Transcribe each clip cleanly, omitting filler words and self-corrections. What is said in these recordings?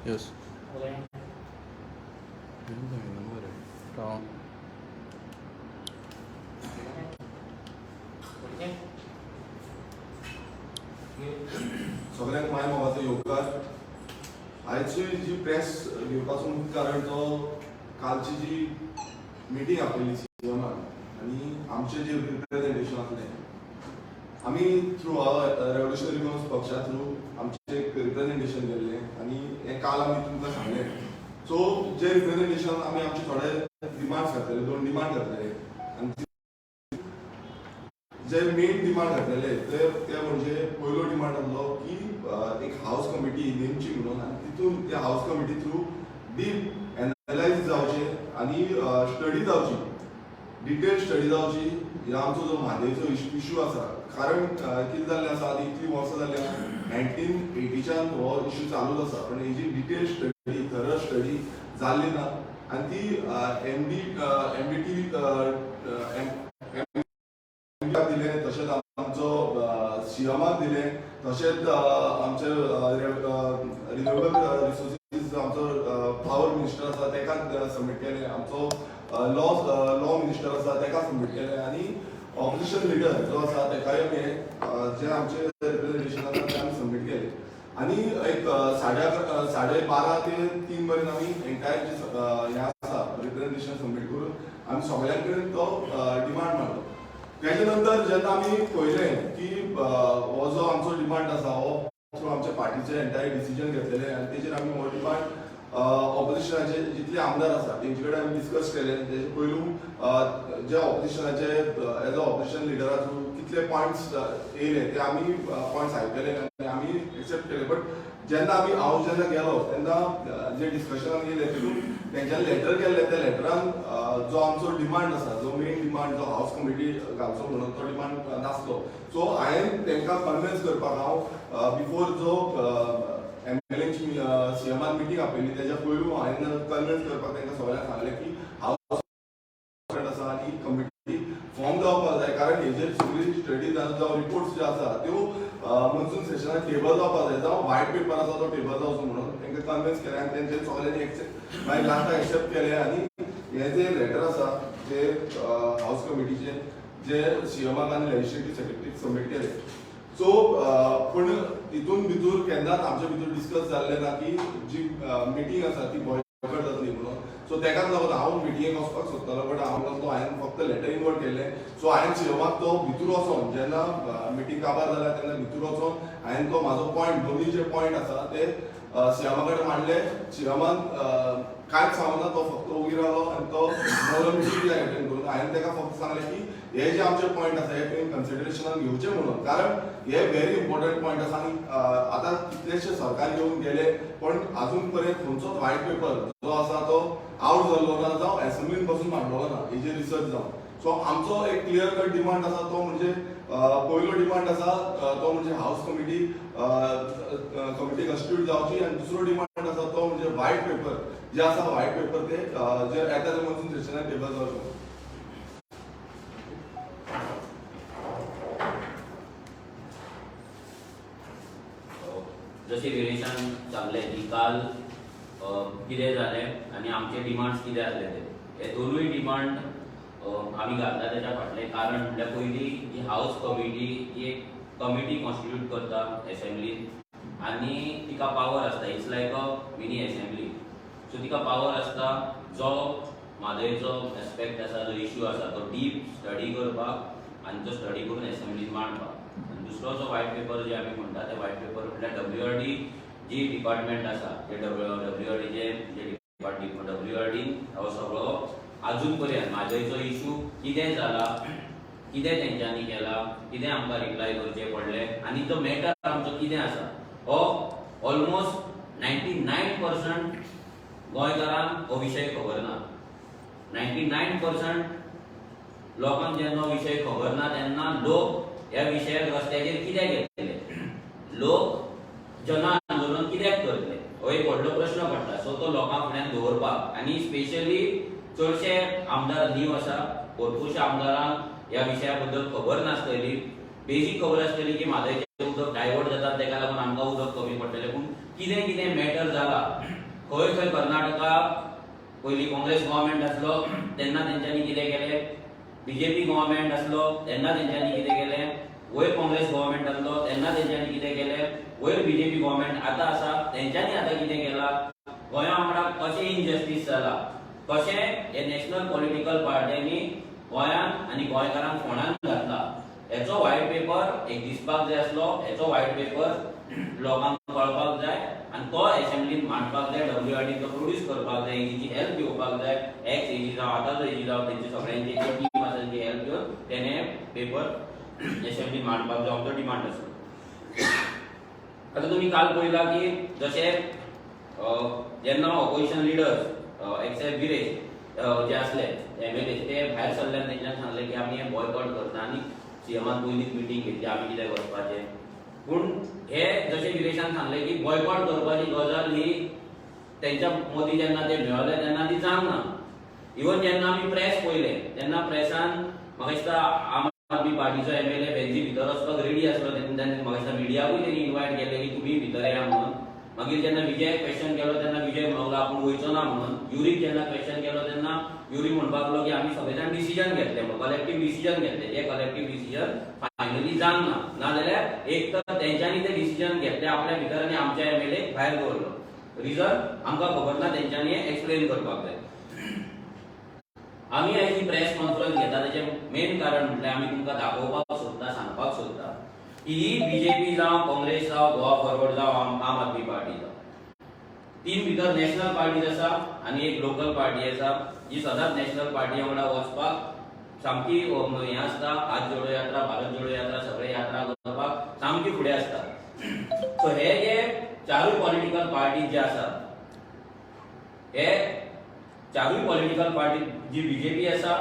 Yes. राव. सगळ्यांक माय मोगाचो येवकार. आयची जी प्रेस घेवपाचो मुख्य कारण तो कालची जी मिटींग आपयली सीएमान आनी आमचें जे रिप्रेझेंटेशन आसलें, आमी थ्रू रेव्होल्युशनरी गोवन्स पक्षा थ्रू आमचें एक रिप्रेझेंटेशन केल्लें आनी हें काल आमी तुमकां सांगलें. सो जे रिप्रेझेंटेशन आमी आमचे थोडे डिमांड्स घातलेले, दोन डिमांड घातलेले आनी जे मेन डिमांड घातलेले ते ते म्हणजे पयलो डिमांड आसलो की एक हावस कमिटी नेमची म्हणून आनी तितून त्या house committee through deep analyse जावचें आनी स्टडी जावची, डिटेल स्टडी जावची ह्या आमचो जो म्हादयचो इशू आसा. कारण कितें जाल्लें आसा, आतां इतलीं वर्सां जालीं, 1980च्यान हो इशू चालूच आसा, पण हेजी डिटेल स्टडी, थरर स्टडी जाल्ली ना आनी ती एमडीटी दिले, तशेंच आमचो सीएमाक दिले, तशेंच आमचे रिन्युएबल रिसोर्सीस आमचो पावर मिनिस्टर आसा तेका सबमीट केले, आमचो लॉ लॉ मिनिस्टर आसा तेका सबमीट केले आनी ऑपोजिशन लिडर जो आसा तेकाय आमी जे आमचे रिप्रेझेंटेशन आसा ते आमी सबमीट केले. आनी एक 11:30 ते 3 मेरेन आमी एंटायर जे हें आसा रिप्रेझेंटेशन सबमीट करून आमी सगळ्यां कडेन तो डिमांड मारलो. तेच्या नंतर जेन्ना आमी पळयलें की हो जो आमचो डिमांड आसा हो थ्रू आमच्या पार्टीचे एंटायर डिसिजन घेतलेले आनी तेजेर आमी हो डिमांड ऑपोजिशनाचे जितले आमदार आसा तेंचे कडेन आमी डिस्कस केले. तेजे पयलू जे ऑपोजिशनाचे एज अ ऑपोजिशन लिडरा थ्रू कितले पॉयंट्स येयले ते आमी पॉयंट्स आयकले आनी आमी एक्सेप्ट केले. बट जेन्ना आमी हांव जेन्ना गेलो तेन्ना जे डिस्कशनान येयले तितून तेंच्यांनी लेटर केल्लें, त्या लेटरान जो आमचो डिमांड आसा, जो मेन डिमांड जो हावस कमिटी घालचो म्हणून तो डिमांड नासलो. सो हांवें तांकां कन्विन्स करपाक हांव बिफोर जो एमएलएची सीएमान मिटींग आपयली तेज्या पयलू हांवें कन्विन्स करपाक तांकां सगळ्यांक सांगलें की हावस आसा आनी कमिटी फॉर्म जावपाक जाय, कारण हेजेर सगळी स्टडी जावं रिपोर्ट्स जे आसा त्यो मॉन्सून सेशनाक टेबल जावपाक जाय, जावं व्हायट पेपर आसा तो टेबल जावचो म्हणून तांकां कन्विन्स केलें आनी तेंचे सगळ्यांनी एक्सेप्ट मागीर लास्टाक एक्सेप्ट केलें. आनी हे जे लेटर आसा जे हावस कमिटीचे जे सीएमाक आनी लेजिस्लेटीव सेक्रेटरीक सबमीट केले. सो पूण तितून भितर केन्नाच आमचे भितर डिस्कस जाल्लें ना की जी मिटींग आसा ती बॉयकॉट जातली म्हणून. सो तेकाच लागून हांव मिटिंगेक वचपाक सोदतालो, बट हांव तो हांवें फक्त लेटर इनवर्ट केल्लें. सो हांवें सीएमाक तो भितर वचोन जेन्ना मिटींग काबार जाल्या तेन्ना भितर वचोन हांवें तो म्हाजो पॉयंट, दोनूय जे पॉयंट आसा ते सीएमा कडेन मांडले. सीएमान कांयच सांगना, तो फक्त ओगी रावलो आनी तो नवलो मिटींग अटेंड करून. हांवें ताका फक्त सांगलें की हे जे आमचे पॉयंट आसा हे तुवें कन्सिडरेशनान घेवचे म्हणून, कारण हे व्हेरी इम्पॉर्टंट पॉयंट आसा. आनी आतां कितलेशे सरकार येवन गेले पण अजून पर्यंत खंयचोच व्हायट पेपर जो आसा तो आवट जाल्लो ना, जावं एसेंब्लीन बसून मांडलेलो ना हेजेर रिसर्च जावन. सो आमचो एक क्लियर कट डिमांड आसा, तो म्हणजे पयलो डिमांड आसा तो म्हणजे हावस कमिटी कमिटी कॉन्स्टिट्यूट जावची आनी दुसरो डिमांड आसा तो म्हणजे व्हायट पेपर जे आसा, व्हायट पेपर ते जे येता ते मॉन्सून सेशनाक टेबल जावचे. जशें विरेशान सांगलें की काल कितें जालें आनी आमचे डिमांड्स कितें आसले ते, हे दोनूय डिमांड आमी घातला. तेच्या फाटलें कारण म्हणल्यार पयली जी हावस कमिटी ही एक कमिटी कॉन्स्टिट्यूट करता एसेंब्लीन आनी तिका पावर आसता, it's like a mini assembly. So तिका पावर आसता जो म्हादयचो एस्पेक्ट आसा, जो इश्यू आसा तो डीप स्टडी करपाक आनी तो स्टडी करून एसेंब्लीन मांडपाक. आनी दुसरो जो व्हायट पेपर जे आमी म्हणटा ते व्हायट पेपर म्हणल्यार डब्ल्यूआरडी जी डिपार्टमेंट आसा ते डब्ल्यूआरडीचे जे डिपार्टमेंट डब्ल्यूआरडीन हो सगळो अजून पर्यंत म्हादयचो इशू कितें जाला, कितें तेंच्यांनी केला, कितें आमकां रिप्लाय करचें पडलें आनी तो मॅटर आमचो कितें आसा हो ऑलमोस्ट 99% गोंयकारांक हो विशय खबर ना. 99% लोकांक जेन्ना हो विशय खबर ना तेन्ना लोक ह्या विशयाक रस्त्याचेर कित्याक येतले, लोक जन आंदोलन कित्याक करतले, हो एक व्हडलो प्रश्न पडटा. सो तो लोकां फुड्यान दवरपाक आनी स्पेशली चडशे आमदार न्यू आसा, भरपूरशे आमदारांक ह्या विशया बद्दल खबर नासतली. बेजीक खबर आसतली की म्हादयचें उदक डायवर्ट जाता, तेका लागून आमकां उदक कमी पडटलें, पूण कितें कितें मॅटर जाला, खंय खंय कर्नाटका पयलीं काँग्रेस गव्हर्मेंट आसलो तेन्ना तेंच्यांनी कितें केलें, बीजेपी गव्हर्मेंट आसलो तेन्ना तेंच्यांनी कितें केलें, वयर काँग्रेस गव्हर्मेंट आसलो तेन्ना तेंच्यांनी कितें केलें, वयर बीजेपी गव्हर्मेंट आतां आसा तेंच्यांनी आतां कितें केलां, गोंया वांगडा कशें इनजस्टीस जाला, कशें हे नॅशनल पॉलिटिकल पार्ट्यांनी गोंयांत आनी गोंयकारांक फोंडांत घातला, हेचो व्हायट पेपर एक दिसपाक जाय आसलो. हेचो व्हायट पेपर लोकांक कळपाक जाय आनी तो एसेंब्लीन मांडपाक जाय, डब्ल्यूआरडी तो प्रोड्यूस करपाक जाय, एजीची हेल्प घेवपाक जाय, एक्स एजी जावं आतांचो एजी जावं, तेंचे सगळ्यांची जी टीम आसा तेंची हेल्प घेवन तेणे पेपर एसेंब्लीन मांडपाक जाय, आमचो डिमांड आसा. आतां तुमी काल पळयला की जशें जेन्ना ऑपोजिशन लिडर्स एक्सेप्ट विरेश जे आसले एमएलए, ते भायर सरले आनी तेंच्यांनी सांगलें की आमी हे बॉयकॉट करता आनी सीएमान पयलींच मिटींग घेतली, आमी कित्याक वचपाचें. पूण हे जशें विरेशान सांगलें की बॉयकॉट करपाची गजाल ही तेंच्या मदीं जेन्ना ते मेळले तेन्ना ती जावंक ना. इवन जेन्ना आमी प्रेस पळयलें तेन्ना प्रेसान म्हाका दिसता आम आदमी पार्टीचो एमएलए वेन्झी भितर वचपाक रेडी आसलो तेन्ना म्हाका दिसता मिडियाकूय तेणी इन्वायट केल्लें की तुमी भितर येया म्हणून. मागीर जेन्ना विजयाक क्वेश्चन केलो तेन्ना विजय म्हणूंक लागलो आपूण वयचो ना म्हणून. युरीक जेन्ना क्वेश्चन केलो तेन्ना युरी म्हणपाक लागलो की आमी सगळे जाण डिसिजन घेतले म्हणून, कलेक्टीव डिसिजन घेतले, जे कलेक्टीव डिसिजन फायनली जावंक ना. नाजाल्यार एक तर तेंच्यांनी ते डिसिजन घेतले आपल्या भितर आनी आमच्या एमएलए भायर दवरलो, रिजन आमकां खबर ना, तेंच्यांनी एक्सप्लेन करपाक जाय. आमी आयज ही प्रेस कॉन्फरन्स घेता तेचें मेन कारण म्हटल्यार आमी तुमकां दाखोवपाक सोदता, सांगपाक सोदता की ही बीजेपी जावं, काँग्रेस जावं, गोवा फॉरवर्ड जावं, आम आदमी पार्टी जावं, तीन भितर नॅशनल पार्टीज आसा आनी एक लोकल पार्टी आसा जी सदांच नॅशनल पार्टी वांगडा वचपाक सामकी हें आसता, हात जोडो यात्रा, भारत जोडो यात्रा, सगळे यात्रा करपाक सामकी फुडें आसता. सो हे जे चारूय पॉलिटिकल पार्टी जे आसात, हे चारूय पॉलिटिकल पार्टी जी बीजेपी आसा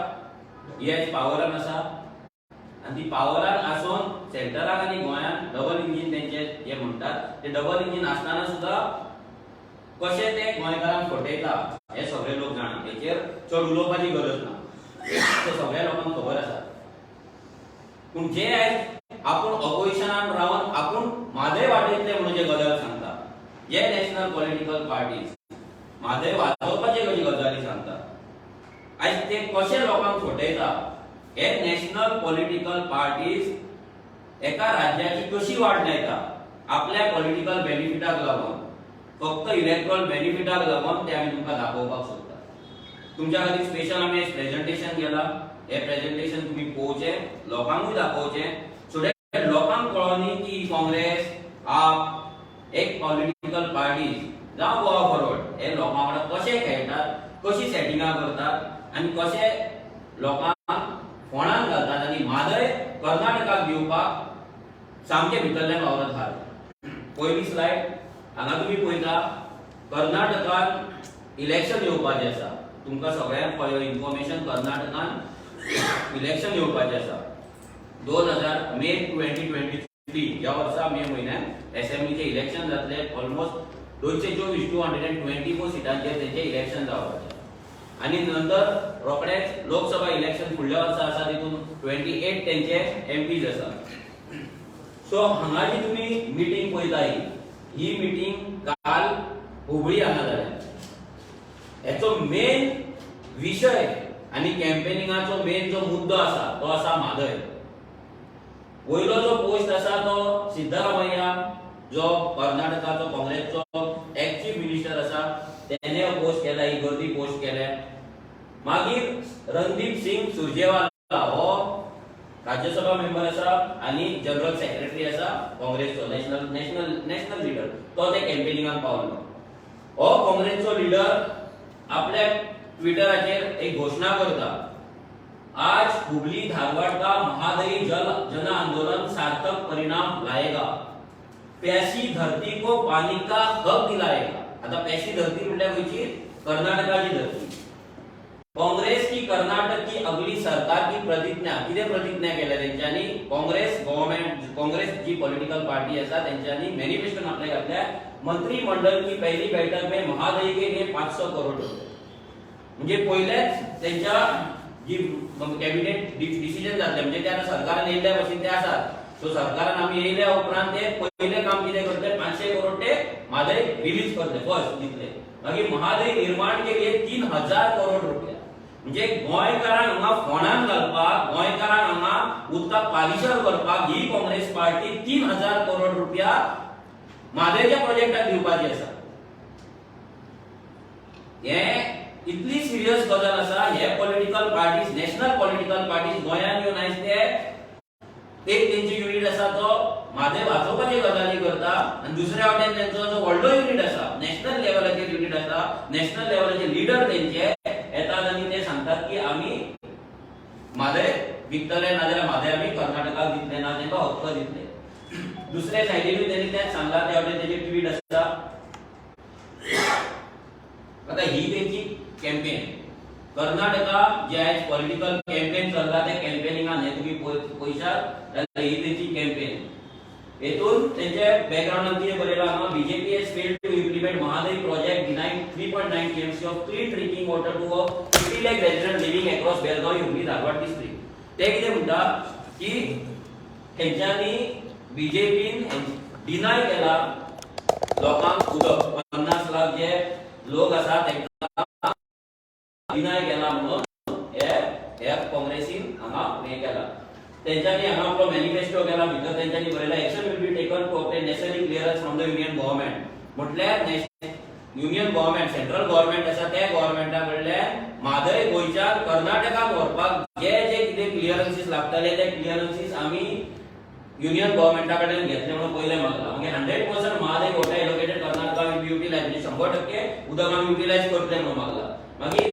ही आयज पावरान आसा आनी ती पावरान आसून सेंटराक आनी गोंयांत डबल इंजीन तेंचे जे म्हणटात ते डबल इंजीन आसतना सुद्दां कशें ते गोंयकारांक फटयता हे सगळे लोक जाणा. हेचेर चड उलोवपाची गरज ना, ते सगळ्या लोकांक खबर आसा. पूण जे आयज आपूण ऑपोजिशनान रावन आपूण म्हादय वाटयतले म्हणून जे गजाल सांगता, जे नॅशनल पॉलिटिकल पार्टीज म्हादय वाचोवपाचे कशी गजाली सांगता, आयज ते कशे लोकांक फटयता, हे नॅशनल पॉलिटिकल पार्टीज एका राज्याची कशी वाट लायता आपल्या पॉलिटिकल बेनिफिटाक लागून, फक्त इलेक्ट्रॉल बेनिफिटाक लागून, ते आमी तुमकां दाखोवपाक सोदता. तुमच्या खातीर स्पेशल आमी प्रेझेंटेशन केला. हे प्रेझेंटेशन तुमी पळोवचें, लोकांकूय दाखोवचें, सो that लोकांक कळोनी की काँग्रेस, आप, एक पॉलिटिकल पार्टीज जावं गोवा फॉरवर्ड हे लोकां वांगडा कशे खेळटात, कशी सेटिंगां करतात आनी कशे लोकांक फोंडांत घालतात आनी म्हादय कर्नाटकाक दिवपाक सामके भितरल्यान वावरत आहात. पयली स्लायड हांगा तुमी पळयता, कर्नाटकान इलेक्शन येवपाचें आसा. तुमकां सगळ्यांक फॉर your information, कर्नाटकान इलेक्शन येवपाचें आसा. 2000 मे 2023 ह्या वर्सा मे म्हयन्यात एसेंब्लीचे इलेक्शन जातले. ऑलमोस्ट 224, 224 सिटांचेर तेंचे इलेक्शन जावपाचें आनी नंतर रोखडेच लोकसभा इलेक्शन फुडल्या वर्सा आसा, तितून 28 तेंचे एमपीज आसा. सो हांगा जी तुमी मिटींग पळयता, ही ही मिटींग काल हुबळी हांगा जाल्या. हेचो मेन विशय आनी कॅम्पेनिंगाचो मेन जो मुद्दो आसा तो आसा म्हादय. वयलो जो पोस्ट आसा तो सिद्धरामय्या, जो कर्नाटकाचो काँग्रेसचो एक्स चीफ मिनिस्टर आसा, तेणे पोस्ट केला, ही गर्दी पोस्ट केल्या. मागीर रणदीप सिंग सुरजेवाला हो राज्यसभा मेंबर आसा आनी जनरल सेक्रेटरी आसा काँग्रेसचो, नॅशनल नॅशनल नॅशनल लिडर, तो ते कॅम्पेनिंगाक पावलो. हो काँग्रेसचो लिडर आपल्या ट्विटराचेर एक घोशणा करता, "आज हुबली धारवाड़ का महादयी जल जन आंदोलन सार्थक परिणाम लाएगा, प्यासी धरती को पानी का हक दिलाएगा." आता प्यासी धरती म्हटल्यार खंयची? कर्नाटकाची धरती. "काँग्रेस की कर्नाटक की अगली सरकार की प्रतिज्ञा." कितें प्रतिज्ञा केल्या तेंच्यांनी? काँग्रेस गव्हर्नमेंट, काँग्रेस जी पॉलिटिकल पार्टी आसा तेंच्यांनी मॅनिफेस्टोन आपल्या घातल्या, "मंत्रिमंडल की पहिली बैठक में महादयी के लिए 500 करोड रुपये." म्हणजे पयलेच तेंच्या जी कॅबिनेट डिसिजन जातले, म्हणजे ते आतां सरकारान येयल्ल्या भशेन ते आसात. सो सरकारान आमी येयल्या उपरांत ते पयलें काम कितें करतले? 500 करोड ते म्हादय रिलीज करतले, फर्स्ट दितले. मागीर महादय निर्माण के लिए 3000 करोड रुपया. म्हणजे गोंयकारांक हांगा फोंडान घालपाक, गोंयकारांक हांगा उदकाक पालिशर करपाक ही काँग्रेस पार्टी 3000 करोड रुपया म्हादयच्या प्रोजेक्टाक दिवपाची आसा. हे इतली सिरियस गजाल आसा. हे political parties, national political parties गोंयांत येवन आयज ते एक तेंची युनिट आसा तो म्हादय वाचोवपाची गजाली करता आनी दुसऱ्या वटेन तेंचो जो व्हडलो युनिट आसा, नॅशनल लेवलाचेर युनिट आसा, नॅशनल लेवलाचे लिडर तेंचे येतात आनी ते सांगतात की आमी म्हादय विकतले, नाजाल्यार म्हादय आमी कर्नाटकाक दितले ना, तेंका हक्क दितले. दुसऱ्या सायडीनूय तेणी तेंच सांगला. त्या वटेन तेजे ट्वीट आसा. आता ही तेंची कॅम्पेन. कर्नाटका जे आयज पॉलिटिकल कॅम्पेन चल्ला, त्या कॅम्पेनिंगान हे तुम्ही पळयशात जाल्यार ही तेंची कॅम्पेन. हेतून तेंच्या बॅकग्राउंडान कितें बरयलां हांगा? "BJP has failed to implement Mahadayi project, denying 3.9 TMC of clean drinking water to a 50 lakh resident living across Belagavi, Hubli, Dharwad district." ते कितें म्हणटा की हेंच्यांनी, बीजेपीन डिनाय केला लोकांक उदक. 50 लाख जे लोक आसा तांकां डिनाय केला म्हणून हे हे काँग्रेसीन हांगा हें केला. तेंच्यांनी हांगा आपलो मॅनिफेस्टो केला. भितर तेंच्यांनी बरयला, "Action will be taken to obtain necessary clearance from the Union Government." म्हटल्यार युनियन गव्हर्नमेंट, सेंट्रल गव्हर्नमेंट आसा, त्या गव्हर्नमेंटा कडल्यान म्हादय गोंयच्यान कर्नाटकाक व्हरपाक जे जे कितें क्लियरन्सीस लागतले, ते क्लियरन्सीस आमी युनियन गव्हर्नमेंटा कडल्यान घेतले म्हणून पयलें मागला. मागीर 100% Mahadayi water allocated Karnataka will be utilize, म्हणजे 100% उदक आमी युटिलायज करतले म्हणून मागला. मागीर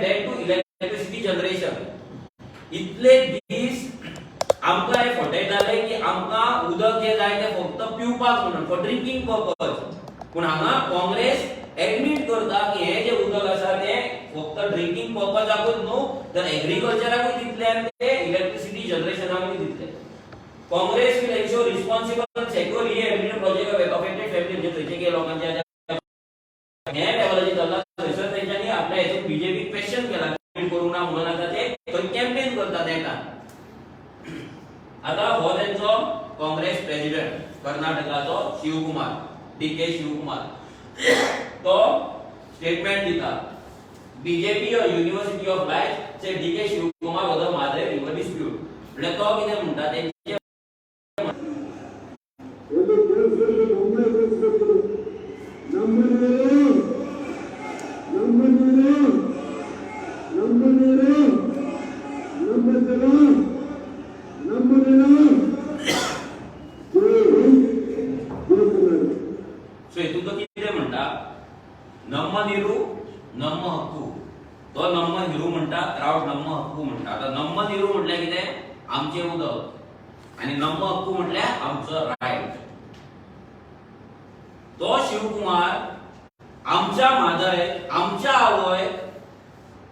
then to electricity generation. इतले दीस आमकां हे फटयताले की आमकां उदक जे जाय ते फक्त पिवपाक म्हणून, फॉर ड्रिंकींग पर्पज. पूण हांगा काँग्रेस एडमीट करता की हे जे उदक आसा ते फक्त ड्रिंकींग पर्पजाकूच न्हू, तर एग्रीकल्चराकूय दितले आनी ते इलेक्ट्रिसिटी जनरेशनाकूय दितले. "Congress will ensure responsible, secure rehabilitation project of affected family." म्हणजे थंयचे कितें लोकांचे हे लेवलाचेर चल्ला, थंयसर तेंच्यांनी आपल्या हेतून बीजेपी क्वेश्चन केला, करूंक ना म्हणून आतां ते थंय कॅम्पेन करता नेटान. आता हो तेंचो काँग्रेस प्रेसिडेंट कर्नाटकाचो, शिवकुमार, डी के शिवकुमार, तो स्टेटमेंट दिता. "BJP university of lies," say D K Shivakumar, over Mhadei river dispute. म्हणजे तो कितें म्हणटा तेंचे ಒಂದು ಕೆಲಸದಲ್ಲಿ ಬೊಂಬೆ ಬೆಳೆಸಬೇಕು. ನಮ್ಮ ನೀರು, ನಮ್ಮ ನೀರು, ನಮ್ಮ ನೀರು, ನಮ್ಮ ಜಲ, ನಮ್ಮ ನೆಲ. ಜೈ ಹಿಂದ್, ಜೈ ಕರ್ನಾಟಕ. सो हितून तो कितें म्हणटा? ನಮ್ಮ ನೀರು ನಮ್ಮ ಹಕ್ಕು. तो ನಮ್ಮ ನೀರು म्हणटा, क्रावड ನಮ್ಮ ಹಕ್ಕು म्हणटा. आता ನಮ್ಮ ನೀರು म्हटल्यार कितें? आमचें उदक. आनी ನಮ್ಮ ಹಕ್ಕು म्हटल्यार आमचो रायट. तो शिवकुमार आमच्या म्हादय, आमच्या आवय,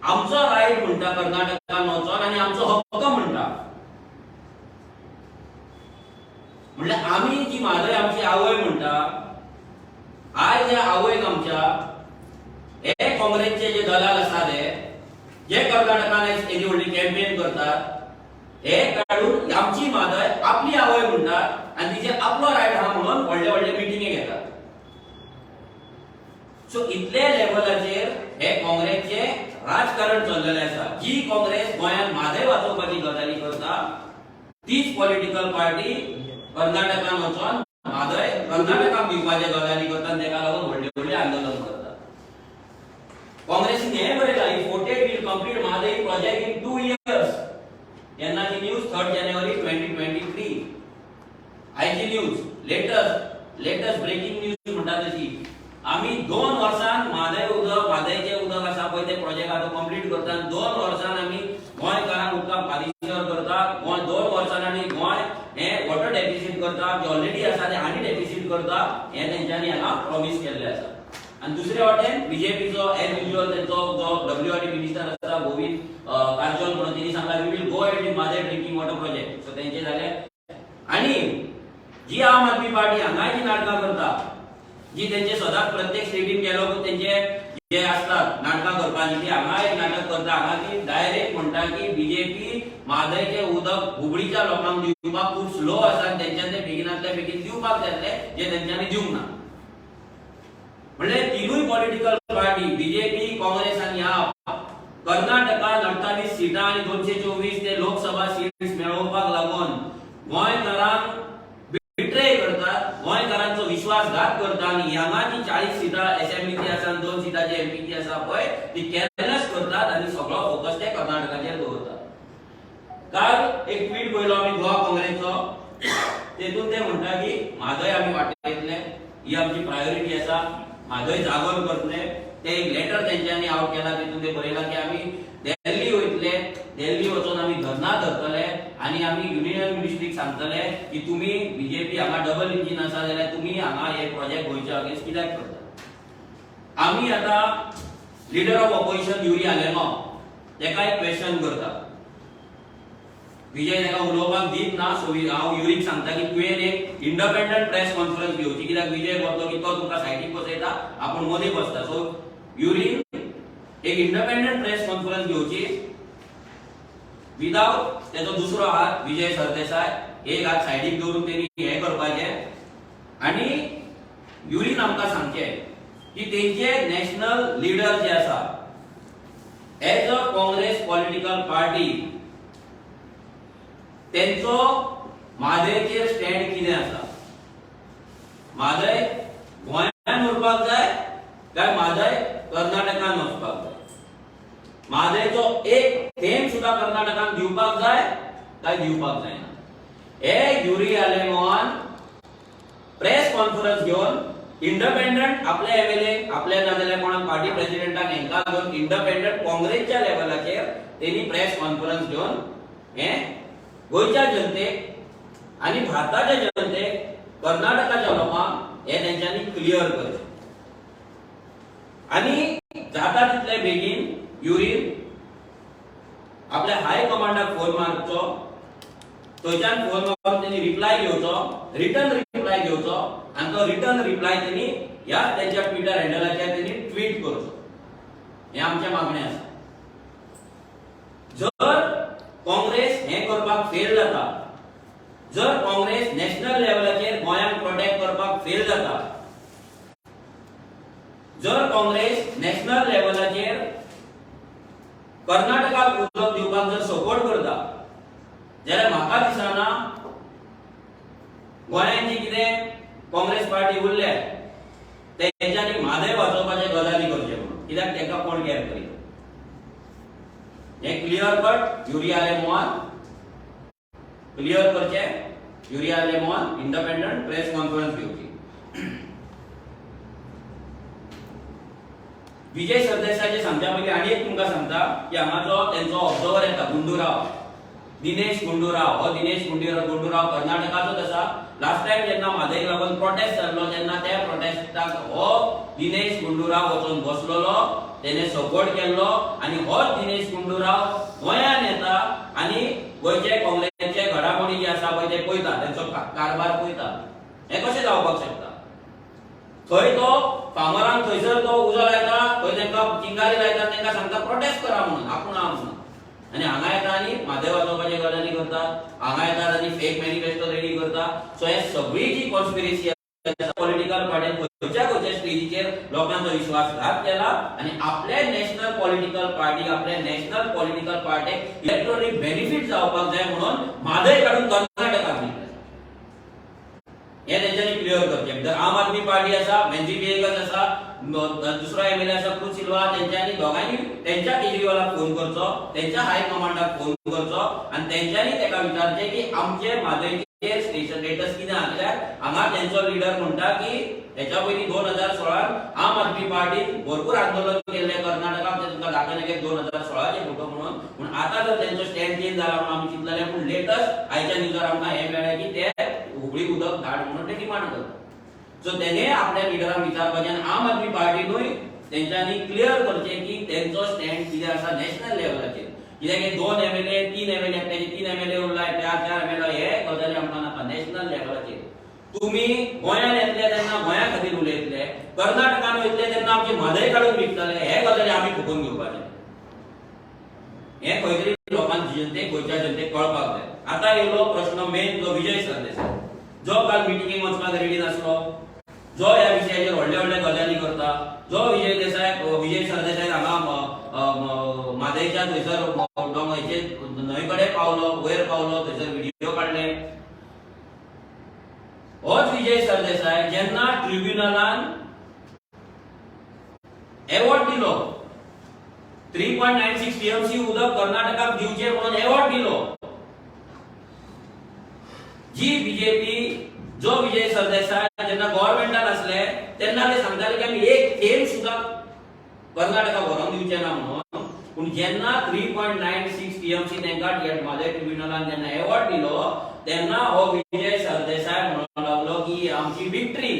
आमचो रायट म्हणटा कर्नाटकान वचोन आनी आमचो हक्क म्हणटा. म्हणल्यार आमी जी म्हादय आमची आवय म्हणटा, आयज ह्या आवयक आमच्या हे काँग्रेसचे जे दलाल आसा, ते जे कर्नाटकान एदी व्हडली कॅम्पेन करतात, हे काडून आमची म्हादय आपली आवय म्हणटात आनी तिचे आपलो रायट आहा म्हणून व्हडले व्हडले मिटिंगे घेतात. सो इतले लेवलाचेर हे काँग्रेसचे राजकारण चल्लेलें आसा. जी काँग्रेस गोंयांत म्हादय वाचोवपाची गजाली करता, तीच पॉलिटिकल पार्टी कर्नाटकान वचोन म्हादय कर्नाटकाक दिवपाचे गजाली करता आनी तेका लागून व्हडले व्हडले आंदोलन करता. काँग्रेसीन हें बरयलां, "If voted, will complete Mhadei project in 2 years." केन्नाची news? 3 January 2023. आयची news, latest latest breaking news म्हणटा तशी. आमी 2 वर्सान म्हादय उदक, म्हादयचें उदक आसा पळय, ते प्रोजेक्ट आतां कंप्लीट करता आनी 2 वर्सान आमी गोंयकारांक उदकाक पालिशर करता. गोंय 2 वर्सान आनी गोंय हें वॉटर डेफिसीट करता, जे ऑलरेडी आसा ते आनी डेफिसीट करता, हें तेंच्यांनी हांगा प्रॉमीस केल्लें आसा. आनी दुसरे वाटेन बीजेपीचो एज युजल तेंचो जो डब्ल्यू आर डी मिनिस्टर आसा, गोविंद कारजोल म्हणून, तेणी सांगला, "We will go ahead with Mhadei drinking water project." So तेंचे जाले. आनी जी आम आदमी पार्टी हांगाय जी नाटकां करता, जी तेंचे सदांच प्रत्येक स्टेटीन गेलो तेंचे जे असतात नाटकां करपाची, ती हांगा एक नाटक करता. हांगा ती डायरेक्ट म्हणटा की बीजेपी म्हादयचें उदक हुबळीच्या लोकांक दिवपाक खूब स्लो आसा आनी तेंच्यान ते बेगिनातल्या बेगीन दिवपाक जाय आसलें, जे तेंच्यांनी दिवंक ना. म्हणजे तिनूय पॉलिटिकल पार्टी, बीजेपी, काँग्रेस आनी आप, कर्नाटकान 48 सिटां आनी 224 ते लोकसभा सीट्स मेळोवपाक लागून गोंयकारांक बिट्रे करतात, गोंयकारांचो विश्वासघात करता आनी हांगा जी 40 सिटां असेंब्लीची आसा आनी 2 सिटां जी एमपीची आसा पळय ती कॅरलेस करतात आनी सगळो फोकस ते कर्नाटकाचेर दवरतात. काल एक ट्वीट पळयलो आमी गोवा काँग्रेसचो, तेतून ते म्हणटा की म्हादय आमी वाटयतले, ही आमची प्रायोरिटी आसा, म्हादय जागोर करतले. ते एक लेटर तेंच्यांनी आवट केला, तितून ते बरयला की आमी दिल्ली वयतले, दिल्ली वचून आमी धरना धरतले आनी आमी युनियन मिनिस्ट्रीक सांगतले की तुमी बीजेपी हांगा डबल इंजीन आसा जाल्यार तुमी हांगा हे प्रोजेक्ट गोंयच्या अगेन्स्ट कित्याक करता. आमी आतां leader of opposition Yuri Alemao तेका एक क्वेश्चन करता. विजय ताका उलोवपाक दीत ना. सो हांव युरीक सांगता की तुवें एक इंडिपेंडंट प्रेस कॉन्फरन्स घेवची, कित्याक विजय वतलो की तो तुमकां सायडीक बसयता, आपूण मदीं बसता. सो युरीन एक इंडिपेंडंट प्रेस कॉन्फरन्स घेवची विदाउट तेजो दुसरो हात विजय सरदेसाय, एक हात सायडीक दवरून तेणी हें करपाचें आनी युरीन आमकां सांगचें की तेंचे नॅशनल लिडर जे आसा, as a Congress political party तेंचो म्हादयचेर स्टँड कितें आसा, म्हादय गोंयान उरपाक जाय काय म्हादय कर्नाटकान वचपाक जाय, म्हादयचो एक थेंब सुद्दां कर्नाटकान दिवपाक जाय काय दिवपाक जायना. हे युरी आलेमावान प्रेस कॉन्फरन्स घेवन इंडिपेंडंट आपले एमएलए आपले नाजाल्यार कोणाक पार्टी प्रेसिडेंटाक हेंकां घेवन इंडिपेंडंट काँग्रेसच्या लेवलाचेर तेणी प्रेस कॉन्फरन्स घेवन हे गोंयच्या जनतेक आनी भारताच्या जनतेक, कर्नाटकाच्या लोकांक हे तेंच्यांनी क्लियर करचें आनी जाता तितले बेगीन युरीन आपल्या हाय कमांडाक फोन मारचो, थंयच्यान फोन मारून तेणी रिप्लाय घेवचो, रिटर्न रिप्लाय घेवचो आनी तो रिटर्न रिप्लाय तेणी ह्या तेंच्या ट्विटर हँडलाचेर तेणी ट्वीट करचो. हें आमचें मागणें आसा. जर काँग्रेस हें करपाक फेल जाता, जर काँग्रेस नॅशनल लेवलाचेर गोंयांक प्रोटेक्ट करपाक फेल जाता, जर काँग्रेस नॅशनल लेवलाचेर कर्नाटकाक उदक दिवपाक जर सपोर्ट करता जाल्यार म्हाका दिसना गोंयांत जी कितें काँग्रेस पार्टी उरल्या तेंच्यांनी म्हादय वाचोवपाचे गजाली करचे म्हणून, कित्याक तांकां कोण कॅर करिना. हें क्लियर कट युरी आलेमावान क्लियर करचे. युरी आलेमावान इंडिपेंडंट प्रेस कॉन्फरन्स घेवची. विजय सरदेसायाचे सांगच्या पयलीं आनी एक तुमकां सांगता की हांगा जो तेंचो ऑब्जर्वर येता गुंडूराव, दिनेश गुंडूराव, हो दिनेश गुंडूराव कर्नाटकाचोच आसा. लास्ट टायम जेन्ना म्हादयक लागून प्रोटेस्ट जाल्लो तेन्ना त्या प्रोटेस्टाक हो दिनेश गुंडूराव वचून बसलेलो, तेणे सपोर्ट केल्लो आनी होच दिनेश गुंडूराव गोंयान येता आनी गोंयचे काँग्रेसचे घडामोडी जे आसा पळय ते पळयता, तेंचो कारभार पळयता. हें कशें जावपाक शकता? थंय तो फार्मरांक थंयसर तो उजो लायता, थंय तांकां चिंगारी लायता, तांकां सांगता प्रोटेस्ट करा म्हणून, आपूण आहा म्हणून, आनी हांगा येता आनी म्हादय वाचोवपाचे गजाली करता, हांगा येतात आनी फेक मॅनिफेस्टो रेडी करता. सो हे सगळी जी कॉन्स्पिरसी पॉलिटिकल पार्टीन खंयच्या खंयच्या स्टेजीचेर लोकांचो विश्वासघात केला आनी आपले नॅशनल पॉलिटिकल पार्टी, आपले नॅशनल पॉलिटिकल पार्टीक इलेक्ट्रॉनिक बेनिफीट जावपाक जाय म्हणून म्हादय काडून कर्नाटकाक दिल्लें. हे तेंच्यांनी क्लियर करचें. जर आम आदमी पार्टी आसा, वेन्झी व्हिएगस आसा, दुसरो एमएलए आसा क्रुज सिल्वा, तेंच्यांनी दोगांयनी तेंच्या केजरीवालाक फोन करचो, तेंच्या हाय कमांडाक फोन करचो आनी तेंच्यांनी तेका विचारचें की आमचे म्हादयचेर स्टेशन स्टेटस कितें आहा, कित्याक हांगा तेंचो लिडर म्हणटा की हेच्या पयलीं 2016 आम आदमी पार्टीन भरपूर आंदोलन केल्लें कर्नाटकाक, ते तुमकां दाखयलें की 2016 फोटो म्हणून. पूण आतां जर तेंचो स्टँड चेंज जाला म्हणून आमी चिंतलें, पूण लेटस्ट आयच्या न्यूजार आमकां हें मेळ्ळें की ते हुबळी उदक धाड म्हणून ते डिमांड करता. सो तेणे आपल्या लिडरांक विचारपाचें आनी आम आदमी पार्टीनूय तेंच्यांनी क्लियर करचें की तेंचो स्टँड कितें आसा नॅशनल लेवलाचेर, कित्याक हे 2 एमएलए, 3 एमएलए, एकट्याचे 3 एमएलए उरला, 4 4 एमएलए, हे गजाली आमकां नाका. नॅशनल लेवलाचेर तुमी गोंयांत येतले तेन्ना गोंया खातीर उलयतले, कर्नाटकान वयतले तेन्ना आमची म्हादय काडून विकतले, हे गजाली आमी खपोवन घेवपाचे. हे खंय तरी लोकांक, जनतेक, गोंयच्या जनतेक कळपाक जाय. आतां येयलो प्रश्न मेन तो विजय सरदेसाय, जो काल मिटिंगेक वचपाक रेडी नासलो. जो ह्या विशयाचेर व्हडले व्हडले गजाली करता, जो विजय देसाय, विजय सरदेसाय हांगा म्हादयच्या थंयसर दोंगराचेर न्हंय कडेन पावलो, वयर पावलो, थंयसर व्हिडिओ काडले, होच विजय सरदेसाय जेन्ना ट्रिब्युनलान एवॉर्ड दिलो, 3.96 टीएमसी उदक कर्नाटकाक दिवचें म्हणून एवॉर्ड दिलो, जी बीजेपी, जो विजय सरदेसाय जेन्ना गव्हर्मेंटान आसले तेन्ना ते सांगताले की आमी एक थेंब सुद्दां कर्नाटकाक व्हरोन दिवचे ना म्हणून. पूण जेन्ना 3.96 टीएमसी तांकां म्हादय ट्रिब्युनलान जेन्ना एवॉर्ड दिलो तेन्ना हो विजय सरदेसाय म्हणूंक लागलो की आमची विक्ट्री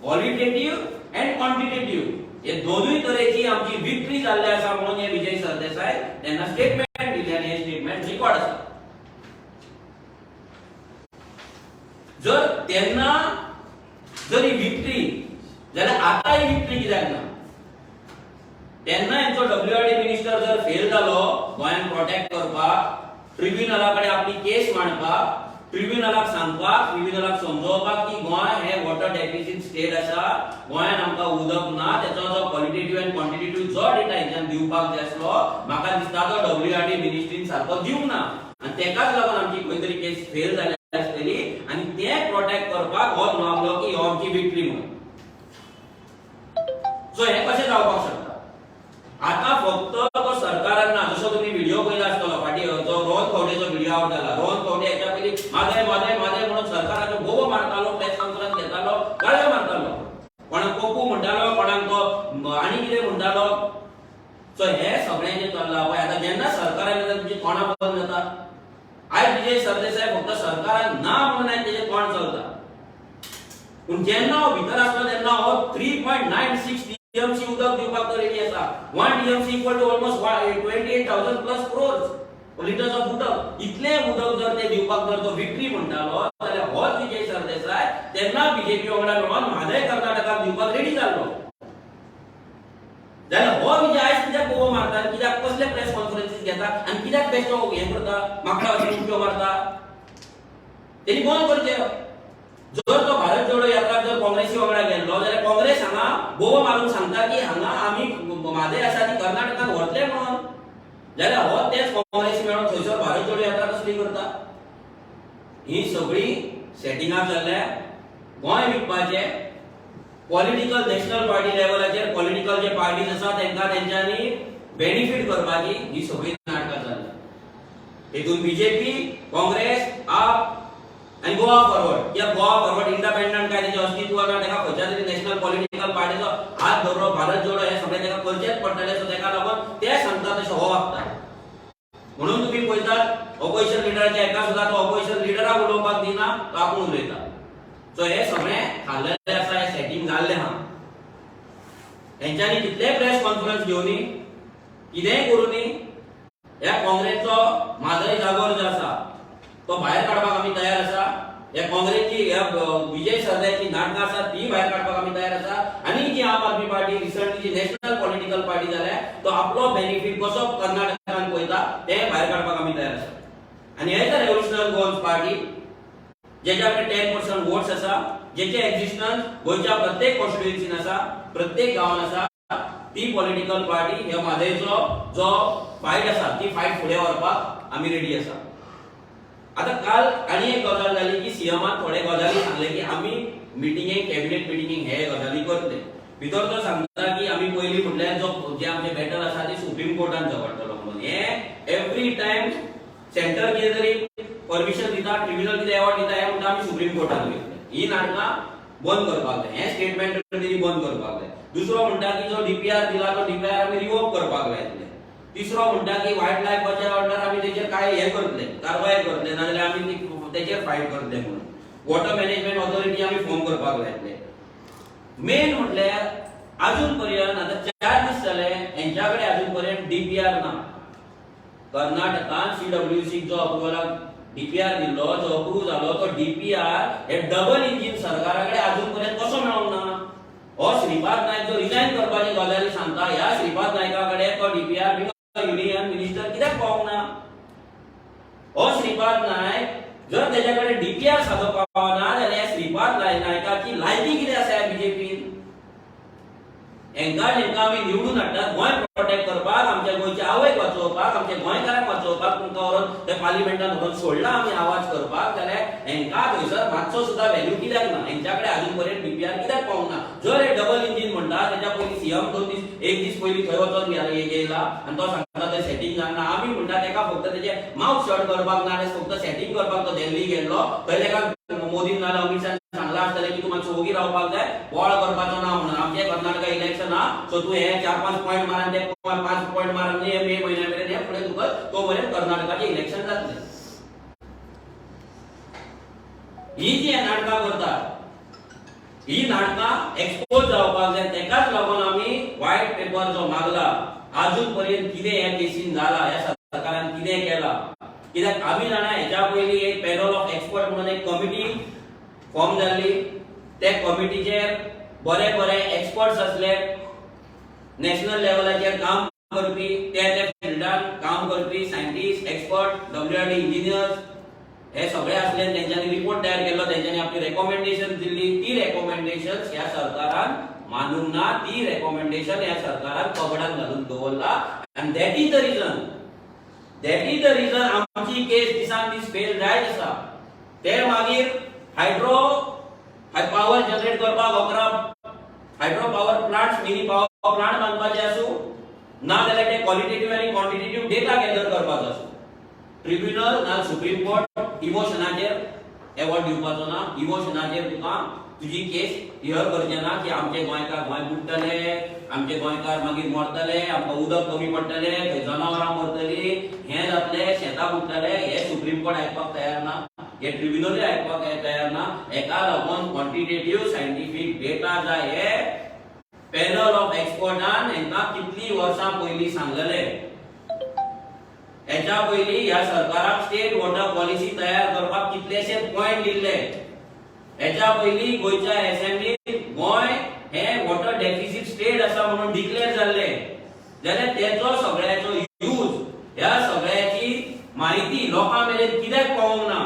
क्वॉलिटेटीव अँड क्वांटिटेटीव हे दोनूय तरेची आमची विक्ट्री जाल्ली आसा म्हणून हे विजय सरदेसाय तेन्ना स्टेटमेंट दिले आनी हे स्टेटमेंट रिकॉर्ड आसा. जर तेन्ना जर ही विक्ट्री जाल्यार आतां ही विक्ट्री कित्याक ना? तेन्ना हेंचो डब्ल्यूआरडी मिनिस्टर जर फेल जालो गोंयांक प्रोटेक्ट करपाक, ट्रिब्युनला कडेन आपली केस मांडपाक, ट्रिब्युनलाक सांगपाक, ट्रिब्युनलाक समजोवपाक की गोंय हे वॉटर डेफिसिट स्टेट आसा, गोंयान आमकां उदक ना, तेचो जो क्वॉलिटेटीव आनी क्वॉन्टिटेटीव जो डेटा हेंच्यान दिवपाक जाय आसलो, म्हाका दिसता तो डब्ल्यूआरडी मिनिस्ट्रीन सारको दिवंक ना आनी तेकाच लागून आमची खंय तरी केस फेल जाल्या आसतली आनी ते प्रोटेक्ट करपाक हो लागलो की हो आमची विक्ट्री म्हणून. सो हें कशें जावपाक शकता? आता फक्त तो सरकारान ना, जसो तुम्ही व्हिडिओ पळयला आसतलो फाटीं, जो रोहन खंवटेचो व्हिडिओ आवट जाला. रोहन खंवटे हेच्या पयलीं म्हादय म्हादय म्हादय म्हणून सरकाराचो बोबो मारतालो, प्रेस कॉन्फरन्स घेतालो, गाळयो मारतालो, कोणाक पप्पू म्हणटालो, कोणाक तो आनी कितें म्हणटालो. सो हे सगळें जें चल्लां पळय, आतां जेन्ना सरकार आयलें तेन्ना तुमची तोंडां बंद जाता. आयज विजय सरदेसाय फक्त सरकारान ना म्हणून आयज तेजें तोंड चलता, पूण जेन्ना हो भितर आसलो तेन्ना हो 3.96 टीएमसी उदक दिवपाक तो रेडी आसा. 1 TMC equal to almost 28,000 plus crores litres of उदक. इतलें उदक जर ते दिवपाक जर तो विक्ट्री म्हणटालो जाल्यार होच विजय सरदेसाय तेन्ना बीजेपी वांगडा मेळोन म्हादय कर्नाटकाक दिवपाक रेडी जाल्लो. जाल्यार हो विजय आयज कित्याक बोबो मारता, कित्याक कसले प्रेस कॉन्फरन्सीस घेता आनी कित्याक बेश्टो हें करता, माकडा उडक्यो मारता? तेणी बंद करचें. जर तो भारत जोडो यात्रा जर काँग्रेसी वांगडा गेल्लो जाल्यार काँग्रेस हांगा बोबो मारून सांगता की हांगा आमी म्हादय आसा ती कर्नाटकान व्हरतले म्हणून, जाल्यार हो तेच काँग्रेसी मेळोन थंयसर भारत जोडो यात्रा कसली करता? ही सगळी सेटिंगां चल्ल्या गोंय विकपाचे. पॉलिटिकल नॅशनल पार्टी लेवलाचेर पॉलिटिकल जे पार्टीज आसा तांकां तेंच्यांनी बेनिफीट करपाची ही सगळी नाटकां चल्ल्या. हेतून बीजेपी, काँग्रेस, आप आनी गोवा फॉरवर्ड, कित्याक गोवा फॉरवर्ड इंडिपेंडंट काय तेजें अस्तित्व ना, ताका खंयच्या तरी नॅशनल पॉलिटिकल पार्टीचो हात धरलो, भारत जोडो हे सगळें ताका करचेंच पडटलें. सो ताका लागून ते सांगता तशें हो वागता. म्हणून तुमी पळयतात ऑपोजिशन लिडराच्या एका सुद्दां तो ऑपोजिशन लिडराक उलोवपाक दिना, तो आपूण उलयता. सो हे सगळें थारलेलें आसा, हें सेटींग जाल्लें आहा. हेंच्यांनी कितलेय प्रेस कॉन्फरन्स घेवनी, कितेंय करूनी, ह्या काँग्रेसचो म्हादय जागोर जो आसा तो भायर काडपाक आमी तयार आसा. ह्या काँग्रेसची, ह्या विजय सरदेसायाची नाटकां आसा ती भायर काडपाक आमी तयार आसा. आनी जी आम आदमी पार्टी रिसंटली जी नॅशनल पॉलिटिकल पार्टी जाल्या, तो आपलो बेनिफीट कसो कर्नाटकान पळयता तें भायर काडपाक आमी तयार आसा. आनी as a revolutionary Goans party, जेच्या कडेन 10% वोट्स आसा, जेचे एक्झिस्टन्स गोंयच्या प्रत्येक कॉन्स्टिट्युएन्सीन आसा, प्रत्येक गांवान आसा, ती पॉलिटिकल पार्टी ह्या म्हादयचो जो फायट आसा ती फायट फुडें व्हरपाक आमी रेडी आसा. आता काल आनी एक गजाल जाली की सीएमान थोडे गजाली सांगले की आमी मिटिंगेक, कॅबिनेट मिटिंगेक हे गजाली करतले. भितर तो सांगता की आमी पयली म्हटल्यार जो जे आमचे बॅटल आसा ती सुप्रीम कोर्टान झगडटलो म्हणून. हे एवरी टायम सेंटर कितें तरी परमिशन दिता, ट्रिब्युनल कितें अवॉर्ड दिता, हे म्हणटा आमी सुप्रीम कोर्टान वयतले. ही नाटकां बंद करपाक जाय. हे स्टेटमेंट तेणी बंद करपाक जाय. दुसरो म्हणटा की जो डीपीआर दिला तो डीपीआर आमी रिवोक करपाक लायतले. तिसरो म्हणटा की वायल्ड लायफाच्या अंडर आमी तेचेर काय हे करतले, कारवाय करतले, नाजाल्यार आमी तेचेर फायट करतले म्हणून. वॉटर मॅनेजमेंट ऑथॉरिटी आमी फॉर्म करपाक लायतले. मेन म्हटल्यार अजून पर्यंत आतां 4 दीस जाले, हेंच्या कडेन अजून पर्यंत डीपीआर ना. कर्नाटकान सीडब्ल्यूसी जो अप्रुवलाक डीपीआर दिल्लो, जो अप्रूव जालो, तो डीपीआर हे डबल इंजीन सरकारा कडेन अजून पर्यंत कसो मेळोंक ना? हो श्रीपाद नायक जो रिजायन करपाची गजाली सांगता, ह्या श्रीपाद नायका कडेन तो डीपीआर युनियन मिनिस्टर कित्याक पावंक ना? हो श्रीपाद नायक जर तेच्या कडेन डीपीआर सादो पावना जाल्यार श्रीपाद नायकाक नायकाची लायकी कितें आसा ह्या बीजेपीन? हेंकां आमी निवडून हाडटात गोंय प्रोटेक्ट करपाक, आमच्या गोंयच्या आवयक वाचोवपाक, आमच्या गोंयकारांक वाचोवपाक. तुमकां व्हरोन ते पार्लिमेंटान व्हरोन सोडला आमी आवाज करपाक, जाल्यार हेंकां थंयसर मातसो सुद्दां व्हॅल्यू कित्याक ना? हेंच्या कडेन अजून पर्यंत डीपीआर कित्याक पावूंक ना? जर हे डबल इंजीन म्हणटा, तेच्या पयलीं सीएम 2 दीस, एक दीस पयलीं थंय वचोन येयला आनी तो सांगता थंय सेटींग जावंक ना. आमी म्हणटा, तेका फक्त तेजे माउथ शट करपाक, ना फक्त सेटींग करपाक तो दिल्ली गेल्लो. थंय तेका मोदीन नाल्यार अमित शाह सांगला आसतलें की तूं मातसो ओगी रावपाक जाय, बोवाळ करपाचो ना म्हणून. आमचे कर्नाटका इलेक्शन हा, सो तूं हे चार पांच पॉयंट मार आनी ते पांच पॉयंट मार आनी हे मे म्हयन्या मेरेन हे फुडें तुका, तो मेरेन कर्नाटकाचें इलेक्शन जातलें. ही जी नाटकां करतात, ही नाटकां एक्सपोज जावपाक जाय. तेकाच लागून आमी व्हायट पेपर जो मागला, अजून पर्यंत कितें ह्या केसीन जाला, ह्या सरकारान कितें केला. कित्याक आमी जाणा, हेच्या पयलीं एक पॅनल ऑफ एक्सपर्ट म्हणून एक कमिटी फॉर्म जाल्ली. ते कमिटीचेर बरे बरे एक्सपर्ट्स आसले, नॅशनल लेवलाचेर काम करपी, त्या त्या फिल्डान काम करपी सायंटिस्ट, एक्सपर्ट, डब्ल्यूआरडी इंजिनियर्स, हे सगळे आसले. तेंच्यांनी रिपोर्ट तयार केल्लो, तेंच्यांनी आपली रेकॉमेंडेशन दिल्ली. ती रेकॉमेंडेशन ह्या सरकारान मानूंक ना. ती रेकॉमेंडेशन ह्या सरकारान कबडान घालून दवरला आनी that is the reason आमची केस दिसान दीस फेल जायत आसा. ते मागीर हायड्रो पावर जनरेट करपाक 11 hydro power plant, mini power plant बांदपाचे आसूं, ना जाल्यार ते क्वॉलिटेटिव्ह आनी क्वॉन्टिटेटिव्ह डेटा गॅदर करपाचो आसूं, ट्रिब्युनल ना सुप्रीम कोर्ट इमोशनाचेर एवॉर्ड दिवपाचो ना. इमोशनाचेर तुका तुजी केस here करचे ना की आमचे गोंयकार, गोंय बुडटले, आमचे गोंयकार मागीर मरतले, आमकां उदक कमी पडटले, थंय जनावरां मरतली, हें जातलें, शेतां बुडटले. हे सुप्रीम कोर्ट आयकपाक तयार ना, हे ट्रिब्युनलूय आयकपाक तयार ना. हेका लागून क्वॉन्टिटेटिव्ह सायंटिफीक डेटा जाय. हे पॅनल ऑफ एक्सपर्टान हेंकां कितलीं वर्सां पयलीं सांगलेले. हेच्या पयलीं ह्या सरकाराक स्टेट वॉटर पॉलिसी तयार करपाक कितलेशे पॉयंट दिल्ले. हेच्या पयलीं गोंयच्या असेंब्लीत गोंय हे वॉटर डेफिसीट स्टेट आसा म्हणून डिक्लेअर जाल्ले. जाल्यार तेचो सगळ्याचो यूज, ह्या सगळ्याची माहिती लोकां मेरेन कित्याक पावोंक ना?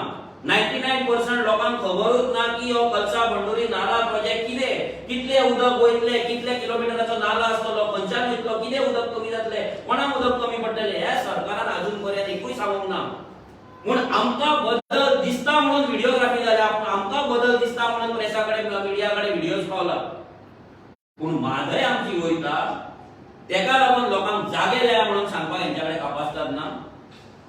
99% लोकांक खबरूच ना की हो कलसा बंडुरी नाला प्रोजेक्ट कितें, कितले उदक वयतले, कितले किलोमिटराचो नाला आसतलो, खंयच्यान वयतलो, कितें उदक कमी जातले, कोणाक उदक कमी पडटले, ह्या सरकारान अजून पर्यंत एकूय सांगूंक ना. पूण आमकां बदल दिसता म्हणून व्हिडिओग्राफी जाल्या, आमकां बदल दिसता म्हणून प्रेसा कडेन, मिडिया कडेन व्हिडिओज पावला. पूण म्हादय आमची वयता, तेका लागून लोकांक जागे जाय म्हणून सांगपाक हेंच्या कडेन कापास्ताद ना.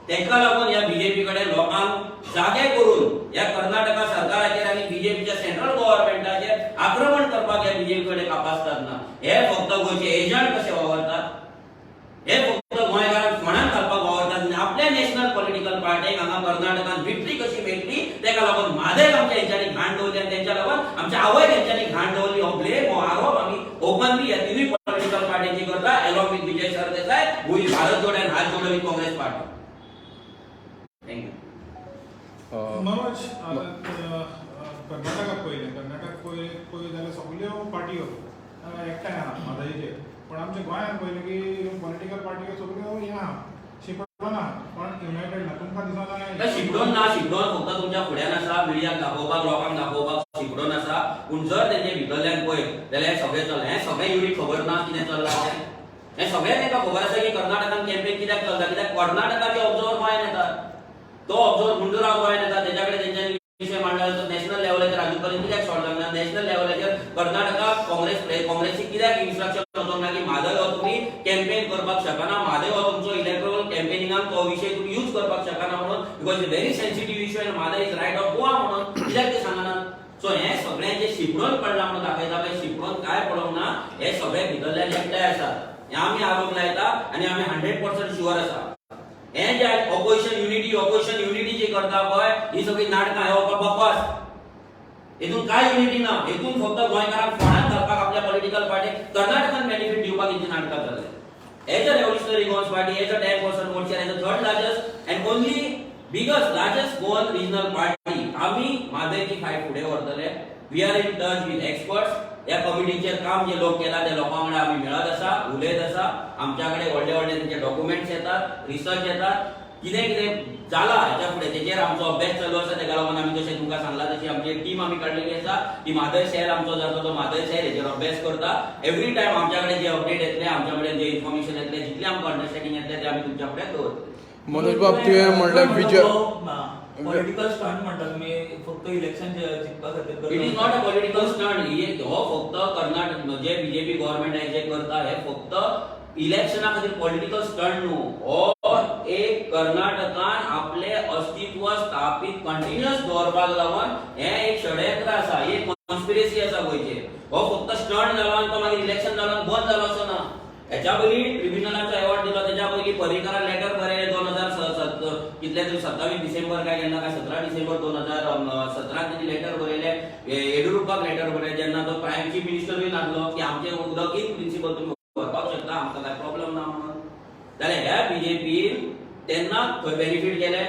तेका लागून ह्या बीजेपी कडेन लोकांक जागे करून ह्या कर्नाटका सरकाराचेर आनी बीजेपीच्या सेंट्रल गव्हर्नमेंटाचेर आक्रमण करपाक ह्या बीजेपी कडेन कापास्ताद ना. हे फक्त गोंयचे एजंट कशे वावरतात. हे फक्त गोंयकारांक फोंडांत घालपाक वावरतात आनी आपल्या नॅशनल पॉलिटिकल पार्टीक हांगा कर्नाटकान विक्ट्री कशी मेळटली, तेका लागून म्हादयक आमच्या हेंच्यांनी घाण दवरली आनी तेंच्या लागून आमच्या आवयक हेंच्यांनी घाण दवरली. हो ब्लेम, हो आरोप आमी ओपनली ह्या तिनूय पॉलिटिकल पार्टीची करता, along with Vijay Sardesai, who is Bharat Jodo and हात जोडो with Congress party. Thank you. Manoj, आतां कर्नाटकाक पळयलें, कर्नाटक पळयलें पळयत जाल्यार सगल्यो पार्टयो एकठांय आहा म्हादयचेर. पूण आमच्या गोंयांत पळयलें की पॉलिटिकल पार्टयो सगल्यो हें आहा, शिंपडून आहा, पण युनायटेड ना. तुमकां दिसना? शिपडोन ना. शिपडोन फक्त तुमच्या फुड्यान आसा, मिडियाक दाखोवपाक, लोकांक दाखोवपाक शिपडोन आसा. पूण जर तेंचे भितरल्यान पळयत जाल्यार हे सगळें चल्लां, हें सगळें युनीट खबर ना कितें चल्लां तें. हें सगळें तांकां खबर आसा की कर्नाटकान कॅम्पेन कित्याक चलता. कित्याक कर्नाटकाचे ऑब्जर्वर गोंयान येतात, तो ऑब्जर्वर गुंडूराव गोंयान येता, तेच्या कडेन तेंच्यांनी विशय मांडला. तो नॅशनल लेवलाचेर अजून पर्यंत कित्याक सॉल्व जावंक ना? नॅशनल लेवलाचेर कर्नाटका काँग्रेसीक कित्याक इन्स्ट्रक्शन वचोंक ना की म्हादय हो तुमी कॅम्पेन करपाक शकना, म्हादय हो तुमचो इलेक्टोरल कॅम्पेनिंगाक तो विशय तुमी यूज करपाक शकना म्हणून, because very sensitive issue आनी Mhadei is right of Goa म्हणून कित्याक ते सांगनात? सो हे सगळें जे शिपडून पडलां म्हणून दाखयता पळय, शिपडून काय पडोंक ना. हे सगळे भितरल्यान एकठांय आसात, हे आमी आरोप लायता आनी आमी 100% शुअर आसा. हे जे ऑपोजिशन युनिटी जी करता पळय, ही सगळी नाटकां, हे बकवास. हितून काय युनिटी ना. हितून फक्त गोंयकारांक फोंडांत घालपाक, आपल्या पॉलिटिकल पार्टी कर्नाटकान बेनिफीट दिवपाक हेची नाटकां चल्ले. As a Revolutionary Goans Party, as a 10% vote share, as a third largest and only biggest largest Goan regional party, आमी म्हादयची फायट फुडें व्हरतले. We are in touch with experts. ह्या कमिटीचेर काम जे लोक केला, त्या लोकां वांगडा आमी मेळत आसा, उलयत आसा. आमच्या कडेन व्हडले व्हडले तेंचे डॉक्युमेंट्स येतात, रिसर्च येतात. कितें कितें जाला हेच्या फुडें तेजेर आमचो अभ्यास चालू आसा. तेका लागून आमी जशें तुमकां सांगलां तशी आमची एक टीम आमी काडलेली आसा. ती म्हादय सेल आमचो जाता, तो म्हादय सेल हेजेर अभ्यास करता. एवरी टायम आमच्या कडेन जे अपडेट येतले, आमच्या कडेन जे इन्फॉर्मेशन येतले, जितलें आमकां अंडरस्टँडींग येतलें, ते आमी तुमच्या फुड्यान दवरतले. मनोज बाब, तुवें म्हणल्यार विजय पॉलिटिकल स्टंट म्हणटा तुमी, फक्त इलेक्शन जिखपा खातीर? It is not a political stunt. हो फक्त कर्नाटक जे बीजेपी गव्हर्नमेंट जे करता, हे फक्त इलेक्शना खातीर पॉलिटिकल स्टंट न्हू. हो एक कर्नाटकान आपले अस्तित्व स्थापित कंटिन्युअस दवरपाक लागून हे एक षडयंत्र आसा, ही एक कॉन्स्पिरसी आसा गोंयचेर. हो फक्त स्टंट जालो आनी तो मागीर इलेक्शन जालो आनी बंद जालो असो ना. हेच्या पयलीं ट्रिब्युनलाचो अवॉर्ड दिलो, तेच्या पयलीं पर्रीकरान लेटर बरयलें 2000 कितले तरी 27 डिसेंबर काय केन्ना काय 17 डिसेंबर 2017 तेणी लेटर बरयलें, येडियुरप्पाक लेटर बरयलें, जेन्ना तो प्रायम चीफ मिनिस्टरूय नासलो, की आमचें उदक इन प्रिन्सिपल तुमी व्हरपाक शकता, आमकां काय प्रॉब्लम ना म्हणून. जाल्यार ह्या बीजेपीन तेन्ना खंय बेनिफीट केले?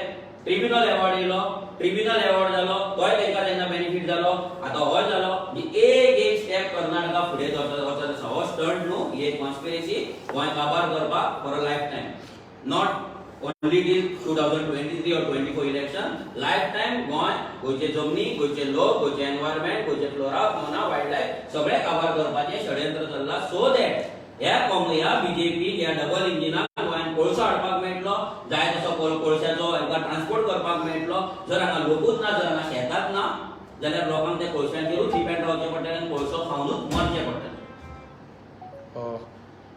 ट्रिब्युनल अवॉर्ड येयलो, ट्रिब्युनल अवॉर्ड जालो, तोय तांकां तेन्ना बेनिफीट जालो. आतां हो जालो. म्हणजे एक एक स्टेप कर्नाटका फुडें वचत आसा. हो स्टंट न्हू, ही एक कॉन्स्पिरसी गोंय काबार करपाक for a life time, not only till 2023 or 24 election, life time. Goa, गोंयचे जमनी, गोंयचे लोक, गोंयचे एनवायरमेंट, गोंयचे फ्लोरा, फौना, वायल्ड लायफ सगळें काबार करपाचें षडयंत्र चल्लां, सो that ह्या काँग्रेस, ह्या बीजेपी, ह्या डबल इंजिनाक गोंयांत कोळसो हाडपाक मेळटलो, जाय तसो कोळशाचो हांकां ट्रान्सपोर्ट करपाक मेळटलो. जर हांगा लोकूच ना, जर हांगा शेतात ना, जाल्यार लोकांक त्या कोळशाचेरूच डिपेंड रावचें पडटलें आनी कोळसो खावनूच मरचें पडटलें.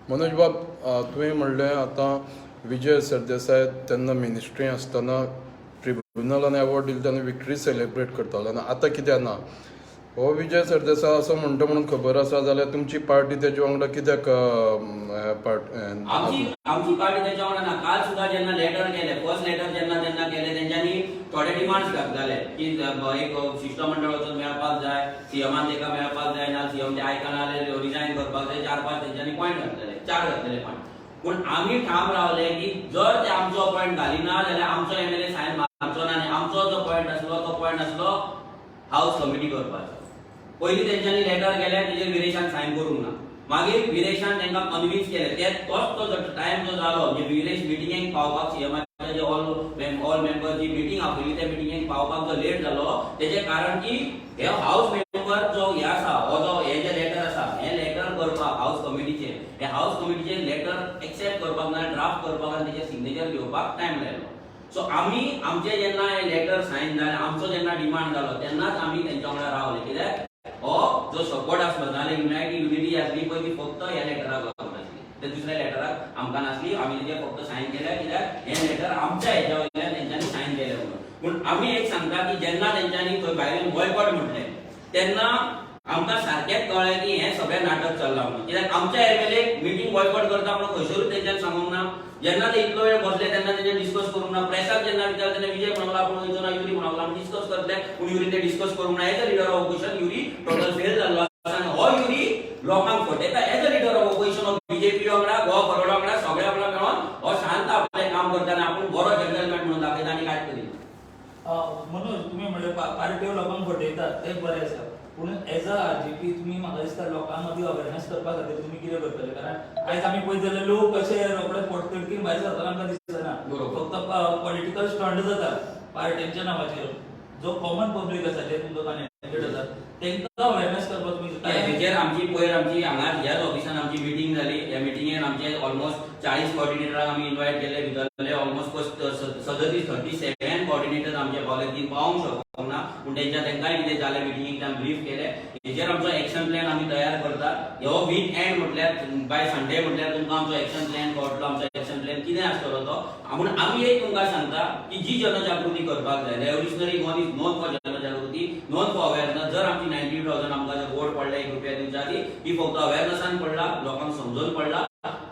मनोज बाब, तुवें म्हणलें आतां विजय सरदेसाय तेन्ना मिनिस्ट्री आसतना ट्रिब्युनलान अवॉर्ड दिले तेन्ना विक्ट्री सेलिब्रेट करतालो आनी आतां कित्याक ना? हो विजय सरदेसाय असो म्हणटा म्हणून खबर आसा, जाल्यार तुमची पार्टी तेजे वांगडा कित्याक पार्ट आमची पार्टी त्याच्या वांगडा ना. काल सुद्धा जेन्ना लेटर केले, फर्स्ट लेटर जेन्ना तेन्ना केले, तेंच्यांनी थोडे डिमांड्स घातलेले की एक शिष्टमंडळ वचून मेळपाक जाय, सीएमान तेका मेळपाक जाय, ना सीएम ते आयकना जाल्यार रिजायन करपाक जाय. चार पांच तेंच्यांनी पॉयंट घातलेले, चार घातलेले पॉयंट. पूण आमी ठाम रावले की जर ते आमचो पॉयंट घालिना जाल्यार आमचो एमएलए सायन मारचो ना. आनी आमचो जो पॉयंट आसलो, तो पॉयंट आसलो हाऊस कमिटी करपाचो. पयलीं तेंच्यांनी लेटर केलें, तेजेर विरेशान सायन करूंक ना. मागीर विरेशान तांकां कन्विन्स केलें. ते तोच तो टायम जो जालो, म्हणजे विरेश मिटिंगेक पावपाक, सीएमाचे जे ऑल मेंबर जी मिटींग आपयली त्या मिटिंगेक पावपाक जो लेट जालो, तेजें कारण की हे हाऊस मेंबर जो हे आसा, हो जो हे जे लेटर आसा, हे लेटर करपाक हाऊस कमिटीचे, हे हाऊस कमिटीचे लेटर एक्सेप्ट करपाक ना ड्राफ्ट करपाक आनी तेजेर सिग्नेचर घेवपाक टायम लायलो. सो आमी आमचे जेन्ना हे लेटर सायन जालें, आमचो जेन्ना डिमांड जालो, तेन्नाच आमी तेंच्या वांगडा रावले. कित्याक हो जो सपोर्ट आसलो, नाजाल्यार युनिटी आसली पळय, ती फक्त ह्या लेटराक लागून आसली. ते दुसऱ्या लेटराक आमकां नासली. आमी तेजेर फक्त सायन केले, कित्याक हें लेटर आमच्या हेच्या वयल्यान तेंच्यांनी सायन केलें म्हणून. पूण आमी एक सांगता की जेन्ना तेंच्यांनी थंय भायर बॉयकॉट म्हटलें, तेन्ना आमकां सारकेंच कळ्ळें की हें सगळें नाटक चल्लां म्हणून. कित्याक आमच्या एमएलए मिटींग बॉयकॉट करता म्हणून खंयसरूच तेंच्यांनी सांगूंक ना. जेन्ना ते इतलो वेळ बसले तेन्ना तेंच्यांनी डिस्कस करूंक ना. प्रेसाक जेन्ना विचारलें तेन्ना विजय म्हणूंक लागलो आपूण वयचो ना, युरी म्हणूंक लागलो आमी डिस्कस करतले. पूण युरी ते डिस्कस करूंक ना. As a leader of opposition Yuri total fail जाल्लो आसा आनी हो युरी लोकांक फटयता. As a leader of opposition of BJP वांगडा, गोवा फॉरवर्ड वांगडा, सगळ्या वांगडा मेळोन हो शांत आपलें काम करता आनी आपूण बरो जंटलमॅन म्हणून दाखयता आनी कांयच करिना. मनोज, तुमी म्हणले पार्ट्यो लोकांक फटयतात, तें बरें आसा, पूण एज अ आरजीपी तुमी म्हाका दिसता लोकां मदीं अवेरनेस करपा खातीर तुमी कितें करतले? कारण आयज आमी पळयत जाल्यार लोक अशे रोखडे पोटतिडकीन भायर सरतना आमकां दिसना. बरोबर. फक्त पॉलिटिकल स्टंट जाता पार्ट्यांच्या नांवाचेर. जो कॉमन पब्लीक आसा, जे तुमकां कनेक्टेड आसा, तांकां अवेरनेस करपाक तुमी काय हेचेर आमची पयर आमची हांगा ह्याच ऑफिसान आमची मिटींग जाली. ह्या मिटिंगेन आमचे ऑलमोस्ट 40 कॉर्डिनेटरांक आमी इन्वायट केले. भितरले ऑलमोस्ट 37, 37 कॉर्डिनेटर आमचे पावले. तीन पावोंक शकूंक ना, पूण तेंच्या तांकांय कितें जालें मिटिंगेक आमी ब्रीफ केले. हेचेर आमचो एक्शन प्लॅन आमी तयार करतात. हो वीक एंड म्हटल्यार बाय संडे म्हटल्यार तुमकां आमचो एक्शन प्लॅन कळटलो, आमचो एक्शन प्लॅन कितें आसतलो तो. पूण आमी एक तुमकां सांगता की जी जनजागृती करपाक जाय, Revolutionary Goan is known for जनजागृती, नोन फॉर अवेरनेस. जर आमची 90,000 आमकां जर वोट पडले 1 रुपया दिवच्या आदी, ही फक्त अवेरनेसान पडला, लोकांक समजून पडला.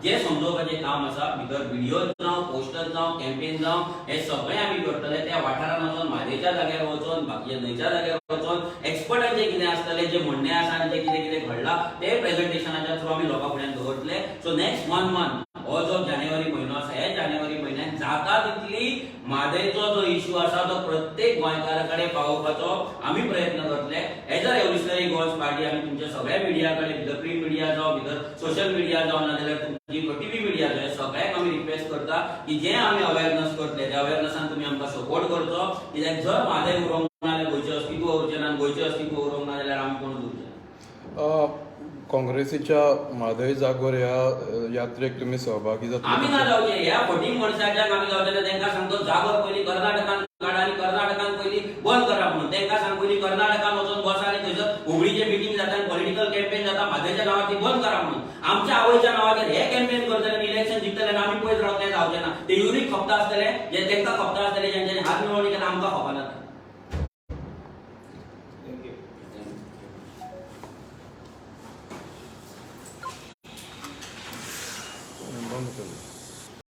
जे समजोवपाचें काम आसा, भितर व्हिडिओ जावं, पोस्टर जावं, कॅम्पेन जावं, हे सगळें आमी करतले. त्या वाठारान वचोन, म्हादयच्या जाग्यार वचोन, बाकीच्या न्हंयच्या जाग्यार वचोन, एक्सपर्टांचे कितें आसतलें, जे म्हणणें आसा आनी जें कितें कितें घडलां, ते प्रेझेंटेशनाच्या थ्रू आमी लोकां फुड्यान दवरतले. सो नेक्स्ट वन मंथ, हो जो जानेवारी म्हयनो आसा, ह्या जानेवारी म्हयन्यान जाता तितली म्हादयचो जो इशू आसा आसा तो प्रत्येक गोंयकारा कडेन पावोवपाचो आमी प्रयत्न करतले. As a revolutionary Goans party आमी तुमच्या सगळ्या मिडिया कडेन, भितर प्रिंट मिडिया जावं, भितर सोशल मिडिया जावं, नाजाल्यार तुमची टीव्ही मिडिया जावं, सगळ्यांक आमी रिक्वेस्ट करता की जे आमी अवेरनस करतले त्या अवेरनसान तुमी आमकां सपोर्ट करचो, कित्याक जर म्हादय उरोंक ना जाल्यार गोंयचें अस्तित्व उरचें ना आनी गोंयचें अस्तित्व उरोंक ना जाल्यार आमी कोणूच उरचे ना. काँग्रेसीच्या म्हादय जागोर ह्या यात्रेक तुमी सहभागी आमी ना जातले? जावचे ह्या फटींग मनशाच्याक आमी जावचे ना. तांकां सांगतो, जागोर पयलीं कर्नाटकान काडा आनी कर्नाटकान पयलीं बंद करा म्हणून. तांकां सांग, पयलीं कर्नाटकान वचून बसा आनी थंयसर हुबळीचे मिटींग जाता आनी पॉलिटिकल कॅम्पेन जाता म्हादयच्या नांवार, ती बंद करा म्हणून. आमच्या आवयच्या नांवाचेर हे कॅम्पेन करतले आनी इलेक्शन जिखतले आनी आमी पयस रावतले, जावचे ना. ते युरीक खपता आसतले, जे तांकां खपता आसतले, ज्यांच्यानी हात मेळोवणी केला, आमकां खपना.